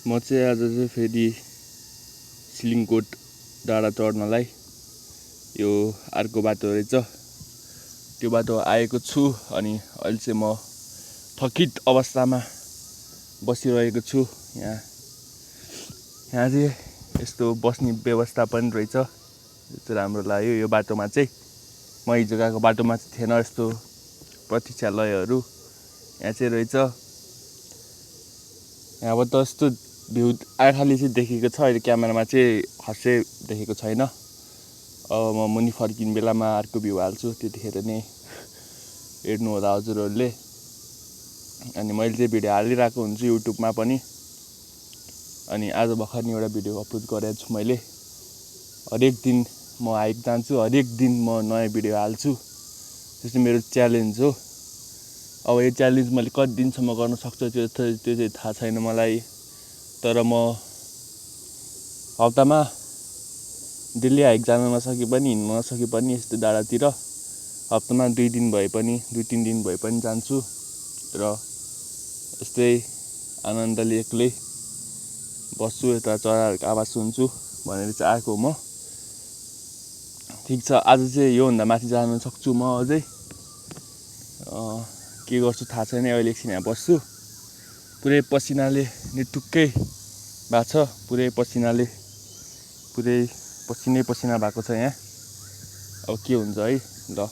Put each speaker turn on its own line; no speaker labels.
म चाहिँ आज चाहिँ फेरि सिलिङकोट डाँडा चढ्नलाई यो अर्को बाटो रहेछ त्यो बाटो आएको छु अनि अहिले चाहिँ म थकित अवस्थामा बसिरहेको छु। यहाँ चाहिँ यस्तो बस्ने व्यवस्था पनि रहेछ, यो चाहिँ राम्रो लाग्यो। यो बाटोमा चाहिँ म हिजो गएको बाटोमा चाहिँ थिएन यस्तो प्रतीक्षालयहरू, यहाँ चाहिँ रहेछ। यहाँबाट यस्तो भ्यू आँखाले चाहिँ देखेको छ, अहिले क्यामेरामा चाहिँ खासै देखेको छैन। अब म मुनि फर्किने बेलामा अर्को भ्यू हाल्छु, त्यतिखेर नै हेर्नु होला हजुरहरूले। अनि मैले चाहिँ भिडियो हालिरहेको हुन्छु युट्युबमा पनि। अनि आज भर्खर नि एउटा भिडियो अपलोड गरेको छु मैले। हरेक दिन म हाइक जान्छु, हरेक दिन म नयाँ भिडियो हाल्छु, त्यो चाहिँ मेरो च्यालेन्ज हो। अब यो च्यालेन्ज मैले कति दिनसम्म गर्न सक्छु त्यो चाहिँ थाहा छैन मलाई, तर म हप्तामा डेली हाइक जान नसके पनि हिँड्न नसके पनि यस्तो डाँडातिर हप्तामा 2-3 दिन भए पनि जान्छु र यस्तै आनन्दले एक्लै बस्छु, यता चराहरूको आवाज सुन्छु भनेर चाहिँ आएको म। ठिक छ, आज चाहिँ योभन्दा माथि जान सक्छु म अझै। के गर्छु थाहा छैन, अहिले एकछिन यहाँ बस्छु। पुरै पसिनाले निटुक्कै भएको छ, पुरै पसिना भएको छ यहाँ। अब के हुन्छ है, ल।